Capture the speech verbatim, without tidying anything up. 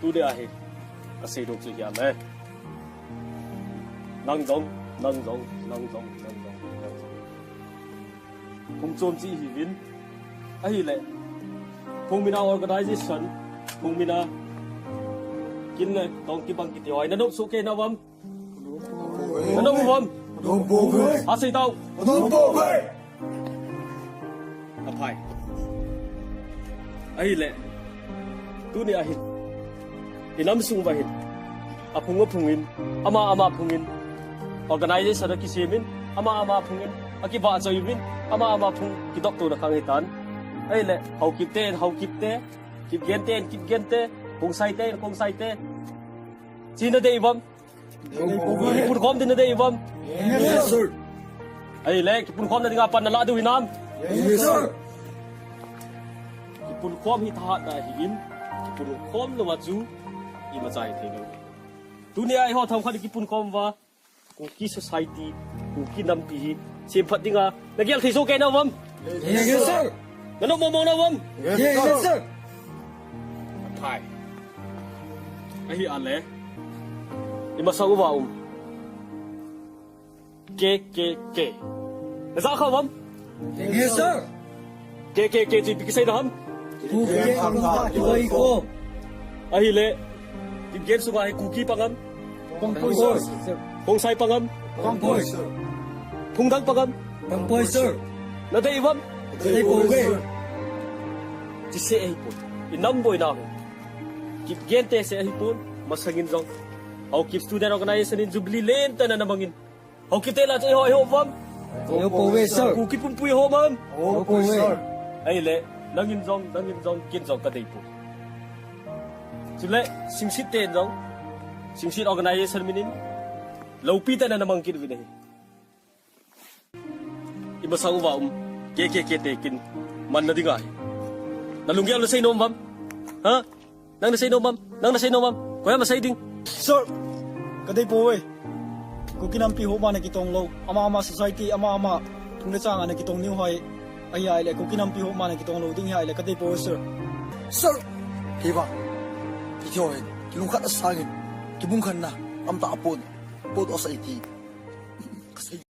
Tuni ahi, kasei dong chu hiam e. Nang jong, nang jong, nang jong, nang jong, nang jong. Phung chom chi hiuvin, ahile, phung mina organization, phung mina kin le tong kibang kiti hoi, na nop soh kei na uvam? Nano uvam? Anom pouve. Asei tau. Anom pouve. Aphai. Ahile. Tuni ahin. Inam sung uva hin. Aphung aphung in. Ama ama phung in. Organization akisemin. Ama ama phung in. Akivahchoimin. Ama ama phung kidop touna khang hitan. Ahile. Haokip ten, Haokip te. Kipgen ten, Kipgen te. Khongsai ten, Khongsai te. Chi nadei uvam? Kipun khom ding nadei uvam? Yes, sir. Ahile, kipun khom na dinga pan nalah diu hinam? Yes, sir. Kipun khom hi thahatna ahin, kipun khom louva chu imacha hithei lou. Tunia eiho themkhat kipun khom uva, Kuki society, Kuki nampi hi semphat dinga nagel thei soh kei na uvam? Yes, sir. Nano momong na uvam? Yes, sir. Aphai. Ahile, imasang uva um, K K K. Najah kha uvam? Yes, sir. K K K chu ipi kisei na ham? Kuki Kangthah Kiloikhom. Ahile, Kipgen sunga hi Kuki pang am? Pangpoi, sir. Khongsai pang am? Pangpoi, sir. Phungdang pang am? Pangpoi, sir. Nadei uvam? Dei pouve. Chise ahipon. Inam boina ho. Kipgen te se ahipon. Masangin jong, Haokip Student Organization in Jubilee lentah na namangin, Haokip te lah chu eiho, eiho uvam? Eiho pouve, sir. Kuki pumpui ho uvam? Eiho pouve. Ahile, nangin jong, nangin jong, ken jong kadei poi. Chule, Singsit ten jong, Singsit Organization minin, loupi tah na namang kit uvin ahi. Imasang uva um, K K K te kin manna dinga hi. Nalunggel nasei nom uvam? Ha? Nang nasei nom uvam? Nang nasei nom uvam? Koi ham asei ding? Sir, kadei pouve. Kuki nampi ho ma na kitong lou. Ama ama society, ama ama phung le chang a na kitong niu hoi. Ahile, Kuki nampi ho ma na kitong lou ding ahile, kadei pouve, sir. Sir, kei vang. Kei ho hin, kilungkhat asangin, kibungkhenna, amtah apon, pon asei ti. Kasei.